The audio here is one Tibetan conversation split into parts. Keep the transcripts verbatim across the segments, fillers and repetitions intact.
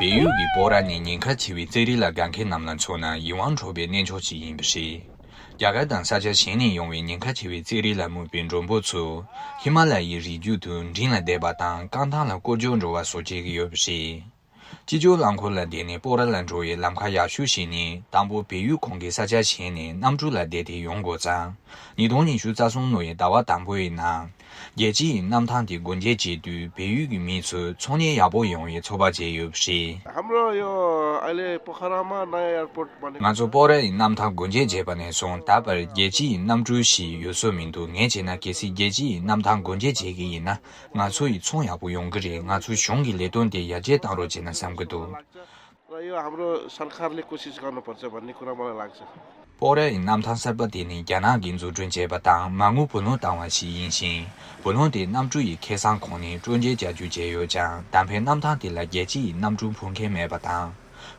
བལ་ཡུལ་གྱི་སྤོག་ར་ནི་ཉེན་ཁ་ཆེ་བའི་རྩེད་རིགས་ལ་དགའ་མཁན་རྣམས་ལ་མཚོན་ན་ཡིད་དབང་འཕྲོག་པའི་གནས་མཆོག་ཅིག་ཡིན་པ་རེད། རྒྱ་གར་དང་ས་ཆ་གཞན་ནས་ཡོང་བའི་ཉེན་ཁ་ཆེ་བའི་རྩེད་རིགས་ལ་མོས་པའི་མགྲོན་པོ་ཚོས་ཧི་མ་ལ་ཡའི་རི་རྒྱུད་དུ་མགྲིན་ལ་བསྡད་པ་དང་རྐང་ཐང་ལ་སྐོར་རྒྱུག་འགྲོ་བ་སོགས་བྱེད་ཀྱི་ཡོད་པ་རེད། སྤྱི་སྤྱོད་རླངས་འཁོར་ལ་བསྡད་ནས་སྤོག་ར་ལ་འགྲོ་བའི་ལམ་ཁ་ཡག་ཤོས་ཤིག་ནི་དང་པོ་བལ་ཡུལ་གོང་གི་ས་ཆ་གཞན་ནས་གནམ་གྲུ་ལ་བསྡད་དེ་ཡོང་དགོས་ཙང་། ཉིས་སྟོང་ཉི་ཤུ་རྩ་གསུམ་ལོའི་ཟླ་བ་དང་པོའི་ནང་། རྒྱལ་སྤྱི་ཡི་གནམ་ཐང་དེ་སྒོ་འབྱེད་བྱེད་དུས་བལ་ཡུལ་གྱི་མི་ཚོས་འཚོ་གནས་ཡག་པོ་ཡོང་བའི་ཚོད་དཔག་བྱས་ཡོད་པ་རེད། हाम्रो यो अहिले पोखरामा नयाँ एयरपोर्ट बनेको ང་ཚོ་སྤོག་ར་ཡི་གནམ་ཐང་སྒོ་འབྱེད་བྱས་པ་ནས་བཟུང་ད་བར་རྒྱལ་སྤྱི་ཡི་གནམ་གྲུ་ཞིག་ཡོད་བཟོ་མི་འདུག་ངས་བྱས་ན་གལ་སྲིད་རྒྱལ་སྤྱི་ཡི་གནམ་ཐང་སྒོ་འབྱེད་བྱེད་ཀྱི་ཡིན་ན་ང་ཚོ་ཡི་ཚོང་ཡག་པོ་ཡོང་གི་རེད། ང་ཚོ་གཞུང་གི་ལས་དོན་དེ་ཡར་རྒྱས་བཏང་རོགས་བྱས་ན་བསམ་གྱི་འདུག र यो हाम्रो सरकारले कोसिस गर्नुपर्छ भन्ने कुरा मलाई लाग्छ। སྤོག་ར་ཡི་གནམ་ཐང་གསར་པ་དེ་ནི་རྒྱ་ནག་གིས་འཛུགས་སྐྲུན་བྱས་པ་དང་མ་དངུལ་བུ་ལོན་བཏང་བ་ཞིག་ཡིན་ཞིང་། བུ་ལོན་དེ་གནམ་གྲུ་ཡི་ཁེ་བཟང་ཁོངས་ནས་སྤྲོད་འཇལ་བྱ་རྒྱུ་བྱས་ཡོད་ཀྱང་ད་ཕན་གནམ་ཐང་དེ་ལ་རྒྱལ་སྤྱི་ཡི་གནམ་གྲུ་འཕུར་མཁན་མེད་པ་དང་།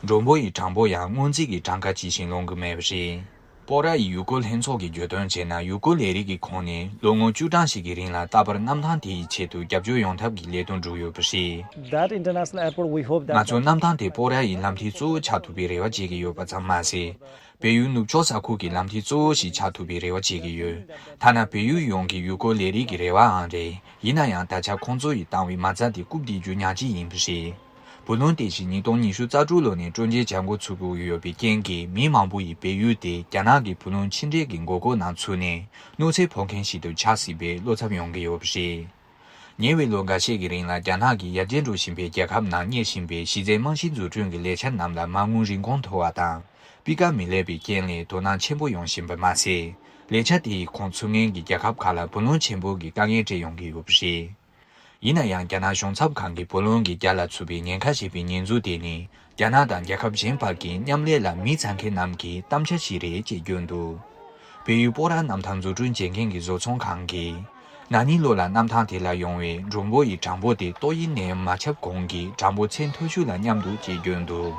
མགྲོན་པོ་ཡི་གྲངས་འབོར་ཡང་སྔོན་རྩིས་ཀྱི་གྲངས་ཀ་ཇི་བཞིན་ལོན་གྱི་མེད་པ་རེད། སྤོག་ར་ཡི་ཡུལ་སྐོར་ལྷན་ཚོགས་ཀྱིས་བརྗོད་དོན་བྱས་ན་ཡུལ་སྐོར་ལས་རིགས་ཀྱི་ཁོངས་ནས་ལོ་ངོ་བཅུ་གྲངས་ཤིག་གི་རིང་ལ་རྟག་པར་གནམ་ཐང་དེ་ཡི་ཆེད་དུ་རྒྱབ་སྐྱོར་ཡོང་ཐབས་ཀྱི་ལས་དོན་བསྒྲུབས་ཡོད་པ་རེད། That international airport, we hope that ང་ཚོ་གནམ་ཐང་དེ་སྤོག་ར་ཡི་ལམ་ཐིག་གཙོ་བོ་ཆགས་ཐུབ་པའི་རེ་བ་བྱེད་ཀྱི་ཡོད་པ་ཙམ་མ་ཟད། བལ་ཡུལ་ནུབ་ཕྱོགས་ས་ཁུལ་གྱི་ལམ་ཐིག་གཙོ་བོ་ཞིག་ཆགས་ཐུབ་པའི་རེ་བ་བྱེད་ཀྱི་ཡོད། ཐ་ན་བལ་ཡུལ་ཡོངས་ཀྱི་ཡུལ་སྐོར་ལས་རིགས་ཀྱི་རེ་བའང་རེད། ཡིན་ན་ཡང་ད་ཆ་ཁོང་ཚོ་ཡིས་བཏང་བའི་མ་རྩ་དེ་རྐུབ་སྟེ་རྒྱུ་ཉག་གཅིག་ཡིན་པ་རེད། བུ་ལོན་དེ་བཞིན་ཉིས་སྟོང་ཉི་ཤུ་རྩ་དྲུག་ལོ་ནས་སྤྲོད་འཇལ་བྱ་འགོ་ཚུགས་དགོས་ཀྱི་ཡོད་པའི་རྐྱེན་གྱིས་མི་མང་པོ་ཡིས་བལ་ཡུལ་དེ་རྒྱ་ནག་གི་བུ་ལོན་ཕྱི་འབྲེལ་གྱི་མགོ་སྐོར་ནང་ཚུད་ནས་གནོད་འཚེ་ཕོག་མཁན་ཞིག་ཏུ་ཆགས་སྲིད་པའི་བློ་འཚབ་ཡོང་གི་ཡོད་པ་རེད། ཉེ་བའི་ལོ་འགའ་ཤས་ཀྱི་རིང་ལ་རྒྱ་ནག་གིས་ཡར་རྒྱས་འགྲོ་བཞིན་པའི་རྒྱལ་ཁབ་ནང་གཉེར་བཞིན་པའི་གཞི་རྩའི་རྨང་གཞི་འཛུགས་སྐྲུན་གྱི་ལས་འཆར་རྣམས་ལ་མ་དངུལ་རིན་གོང་མཐོ་བ་དང་། སྤུས་ཀ་མི་ལེགས་པའི་རྐྱེན་ལས་དོ་སྣང་ཆེན་པོ་ཡོང་བཞིན་པ་མ་ཟད། ལས་འཆར་དེ་ཡི་ཁོངས་ཚུད་མཁན་གྱི་རྒྱལ་ཁབ་ཁག་ལ་བུ་ལོན་ཆེན་པོ་གི་དཀའ་ངལ་འཕྲད་ཡོང་གི་ཡོད་པ་རེད། ཡིན་ན་ཡང་རྒྱ་ནག་གཞུང་ཚབ་ཁང་གིས་བུ་ལོན་གྱི་རྒྱ་ལ་ཚུད་པའི་ཉེན་ཁ་ཞེས་པའི་ཉེས་འཛུགས་དེ་ནི་རྒྱ་ནག་དང་རྒྱལ་ཁབ་གཞན་བར་གྱི་མཉམ་ལས་ལ་མི་ཚང་མཁན་རྣམས་ཀྱི་གཏམ་འཆལ་ཞིག་རེད་ཅེས་བརྗོད་འདུག་བལ་ཡུལ་སྤོག་ར་གནམ་ཐང་འཛུགས་སྐྲུན་བྱེད་མཁན་གྱི་བཟོ་ཚོང་ཁང་གིས། ན་ནིང་ལོ་ལ་གནམ་ཐང་དེ་ལ་ཡོང་བའི་མགྲོན་པོ་ཡི་གྲངས་འབོར་དེ་ཏོག་དབྱིབས་ནད་ཡམས་མ་ཁྱབ་གོང་གི་གྲངས་འབོར་ཚད་མཐོ་ཤོས་ལ་མཉམ་འདུག་ཅེས་བརྗོད་འདུག་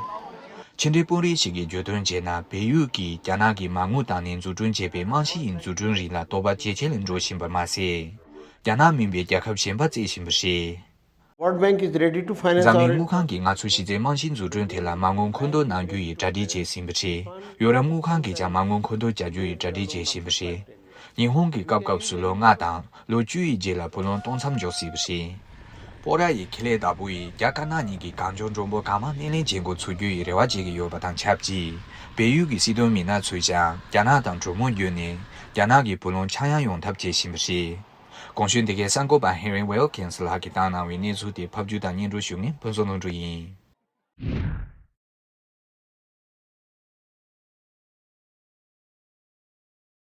ཕྱི་འབྲེལ་དཔོན་རིགས་ཤིག་གིས་བརྗོད་དོན་བྱས་ན་བལ་ཡུལ་གྱིས་རྒྱ་ནག་གི་མ་དངུལ་བཏང་ནས་འཛུགས་སྐྲུན་བྱས་པའི་རྨང་གཞི་ཡི་འཛུགས་སྐྲུན་རིགས་ལ་དོ་ཕོག་ཇེ་ཆེ་ལ་འགྲོ་བཞིན་པ་མ་ཟད། རྒྱ་ནག་མིན་པའི་རྒྱལ་ཁབ་གཞན་པ་བརྩི་བཞིན་པ་རེད། World Bank is ready to finance འཛམ་གླིང་our དངུལ་ཁང་གིས་ང་ཚོ་གཞི་རྩའི་རྨང་གཞིའི་འཛུགས་སྐྲུན་དེ་ལ་མ་དངུལ་མཁོ་འདོན་གནང་རྒྱུ་ཡི་གྲ་སྒྲིག་བྱས་ཟིན་པ་རེད། ཡོ་རོབ་དངུལ་ཁང་གིས་ཀྱང་མ་དངུལ་མཁོ་འདོན་བྱ་རྒྱུ་ཡི་གྲ་སྒྲིག་བྱས་བཞིན་པ་རེད། ཉི་ཧོང་གི་སྐབས་སྐབས་སུ་ལོ་ལྔ་དང་ལོ་བཅུ་ཡི་རྗེས་ལ་བུ་ལོན་གཏོང་མཚམས་འཇོག་སྲིད་པ་རེད། སྤོག་ར་ཡི་ཁེ་ལས་བདག་པོ་ཡིས་རྒྱ་དཀར་ནག་གཉིས་ཀྱི་གང་བྱུང་མགྲོན་པོ་གང་མང་སྣེ་ལེན་བྱེད་འགོ་ཚུགས་རྒྱུ་ཡི་རེ་བ་བྱེད་ཀྱི་ཡོད་པ་དང་ཆབས་ཅིག་བལ་ཡུལ་གྱི་སྲིད་དོན་མི་སྣ་ཚོས་ཀྱང་རྒྱ་ནག་དང་གྲོས་མོལ་བརྒྱུད་ནས་རྒྱ་ནག་གི་བུ་ལོན་ཆག་ཡང་ཡོང་ཐབས་བྱེད་བཞིན་པ་རེད། གོང་ཞུས་འདི་གའི་གསར་འགོད་པ་Henry Wilkins ལགས་ཀྱིས་བཏང་གནང་བའི་གནས་ཚུལ་དེ་ཕབ་སྒྱུར་དང་སྙན་སྒྲོན་ཞུ་མཁན་ཕུན་ཚོགས་ལྷུན་གྲུབ་ཡིན།